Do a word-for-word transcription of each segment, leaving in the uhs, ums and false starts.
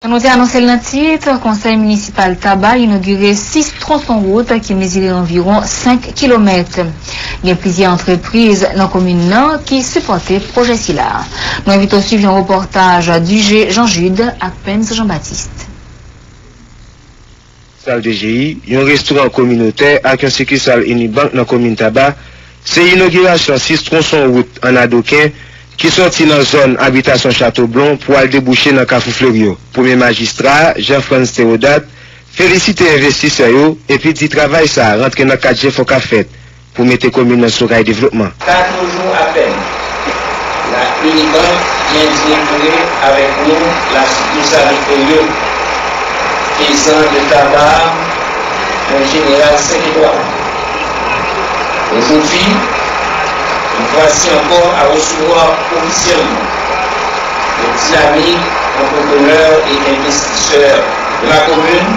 Nou te anonse l nan tit, Konsèy Minisipal Taba inogire sis twonson wout ki mezire anviwon senk kilomèt. Gen plizyè antrepriz nan komin nan ki sipòte pwojè sila. Nou envite w swiv yon repòtaj D J Jean Jude ak Pens Jean Baptiste. Sal D J I, yon restoran kominotè ak yon sikisal Unibank nan komin Taba, se inogirasyon sis twonson wout an adoken ki sòti nan zòn abitasyon Chateau Blanc pou al debouche nan Kafou Fleuri yo. Premye majistra a, Jean Frantz Théodat, felisite envestisè yo epi di travay sa a rantre nan kad jefò k ap fèt pou mete komin nan sou ray devlopman. Quatre jours à peine, la Unibank vient d'inaugurer avec nous la succursale Fleuri, faisant de Taba un général cinq étoiles. Aujourd'hui, nous voici encore à recevoir officiellement le dynamique entrepreneur et investisseur de la commune,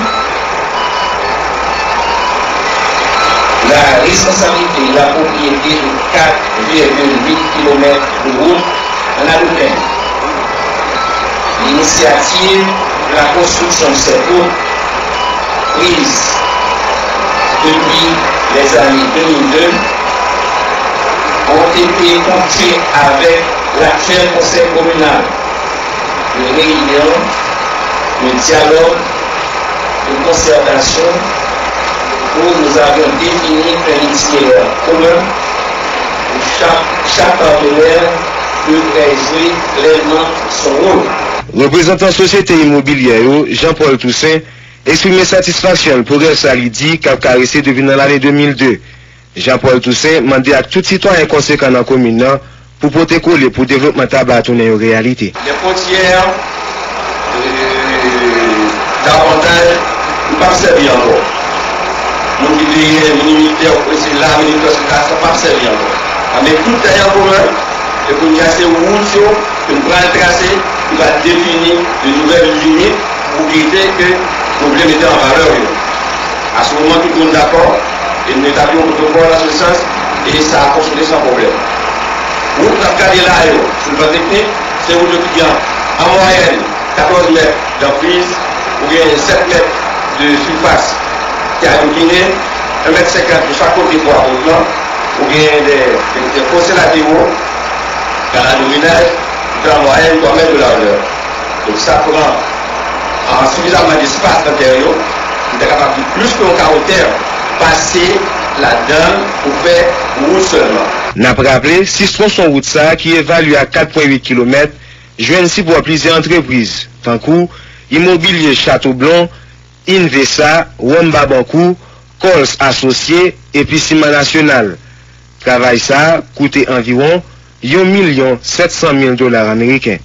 la responsabilité et la propriété de quatre virgule huit kilomètres de route en Adoken. L'initiative de la construction de cette route, prise depuis les années deux mille deux, ont été confiées avec l'actuel conseil communal de réunion, de dialogue, de concertation où nous avions défini un itinéraire commun où chaque, chaque partenaire devrait jouer pleinement son rôle. Reprezantan sosyete imobilyè yo, Jean Paul Toussaint, eksprime satisfaksyon l pou rèv sa li di k ap karese depi nan lane de mil de. Jean Paul Toussaint mande ak tout sitwayen konsekan nan komin nan pou pote kole pou devlopman Taba a tounen yon reyalite. Les frontières, euh, davantage, nou p ap sèvi ankò. Moun ki te gen vini militè, ou se la, vini militè, se la, sa p ap sèvi ankò. Anben tout tèren an komen, e kounye a se wout yo ke nou pral trase, ki va defini de nouvelles limites pou evite ke pwoblèm mete an valè yo. A se moman tout moun dakò, e nou etabli yon protokòl an se sans, e sa a fonksyone san pwoblèm. Wout n ap gade la yo, sou le plan teknik, se wout yo ki gen an mwayèn katòz mèt danpriz, ou gen sèt mèt de sifas ki adokine, en mèt senkant de chak kote bwa wout lan, ou gen de, de, de fose latero, kanal de drenaj, ki fè an mwayèn twa mèt de lajè. Donk sa pran, ah, sifizaman despas nan tè yo, pou te kapab gen plis ke yon kawo tè pase ladan l pou fè wout sèlman. N ap raple, sis twonson wout sa a ki evalye a kat pwen uit kilomèt, jwenn sipò plizyè antrepriz, tankou Imobilye Chateau Blanc, Invesa, Wamba Bancour, Coles Associés epi Siman Nasyonal. Travay sa a koute anviwon yon milyon sèt san mil dola ameriken.